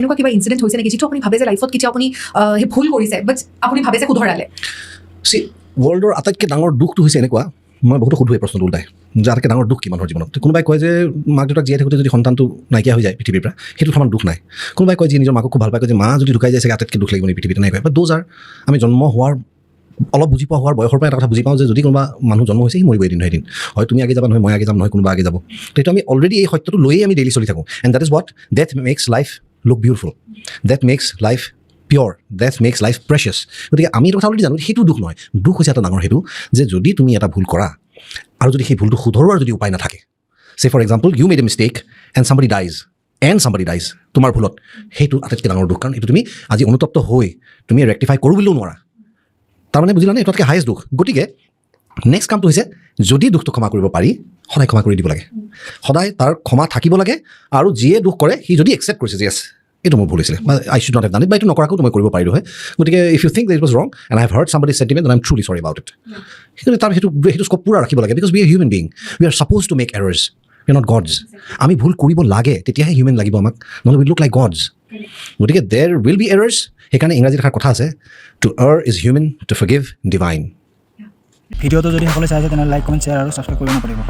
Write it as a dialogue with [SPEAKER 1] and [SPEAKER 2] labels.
[SPEAKER 1] এনেকুৱা কিবা ইনচিডেণ্ট হৈছে নেকি, যিটো আপুনি ভাবে যে লাইফত কেতিয়াও আপুনি সেই ভুল কৰিছে, বাট আপুনি ভাবে যে শুধৰালে?
[SPEAKER 2] চি, ৱৰ্ল্ডৰ আটাইতকৈ ডাঙৰ দুখটো হৈছে এনেকুৱা, মই বহুতো সোধোঁ এই প্ৰশ্নটো ওলটাই যে আটাইতকৈ ডাঙৰ দুখ কি মানুহৰ জীৱনত? কোনোবাই কয় যে মাক দেউতাক জীয়াই থাকোঁতে যদি সন্তানটো নাইকিয়া হৈ যায় পৃথিৱীৰ পৰা, সেইটো সমান দুখ নাই। কোনোবাই কয় যে নিজৰ মাকক খুব ভাল পায়, কয় যে মা যদি ঢুকাই যায়, চাগে আটাইতকৈ দুখ লাগিব নেকি পৃথিৱীত, তেনেকৈ কয়। বাট those R আমি জন্ম হোৱাৰ অলপ বুজি পোৱা হোৱাৰ বয়সৰ পৰা এটা কথা বুজি পাওঁ যে যদি কোনোবা মানুহ জন্ম হৈছে, সি মৰিব এদিন নহয় এদিন। হয় তুমি আগে যাবা, নহয় মই আগে যাম, নহয় কোনোবা আগে যাব। তো সেইটো আমি অলৰেডি এই সত্যটো লৈয়ে আমি ডেইলি চলি থাকোঁ। And that is what death makes life look beautiful, that makes life pure, that makes life precious. গতিকে আমি এইটো কথা অলৰেডি জানো, সেইটো দুখ নহয়। দুখ হৈছে এটা ডাঙৰ সেইটো যে যদি তুমি এটা ভুল কৰা আৰু যদি সেই ভুলটো শুধৰোৱাৰ যদি উপায় নাথাকে, say, for example, you made a mistake and somebody dies and somebody dies তোমাৰ ভুলত, সেইটো আটাইতকৈ ডাঙৰ দুখ। কাৰণ এইটো তুমি আজি অনুতপ্ত হৈ তুমি ৰেক্টিফাই কৰোঁ বুলিও নোৱাৰা। তাৰমানে বুজিলানে, এইটো আটাইতকৈ হায়েষ্ট দুখ। গতিকে নেক্সট কামটো হৈছে, যদি দুখটো ক্ষমা কৰিব পাৰি, সদায় ক্ষমা কৰি দিব লাগে। সদায় তাৰ ক্ষমা থাকিব লাগে। আৰু যিয়ে দুখ কৰে, সি যদি একচেপ্ট কৰিছে যে য়েছ, এইটো মোৰ ভুল হৈছিলে বা I should not have done it বা এইটো নকৰাকৈও মই কৰিব পাৰিলোঁ হয়, গতিকে if you think it was wrong and I have hurt somebody sentiment and I am truly sorry about it, সেইকাৰণে তাৰ সেইটো স্কোপ পূৰা ৰাখিব লাগে, because we are human being, we are supposed to make errors, we are not gods. আমি ভুল কৰিব লাগে, তেতিয়াহে হিউমেন লাগিব আমাক, নহ'লে we look like gods. গতিকে there will be errors. সেইকাৰণে ইংৰাজীত এষাৰ কথা আছে, "To err is human, to forgive divine."
[SPEAKER 3] ভিডিঅ'টো যদি সকলোৱে চাই আছে, তেনেহ'লে লাইক, কমেণ্ট, শ্বেয়াৰ আৰু ছাবস্ক্ৰাইব কৰিব নাপাহৰিব।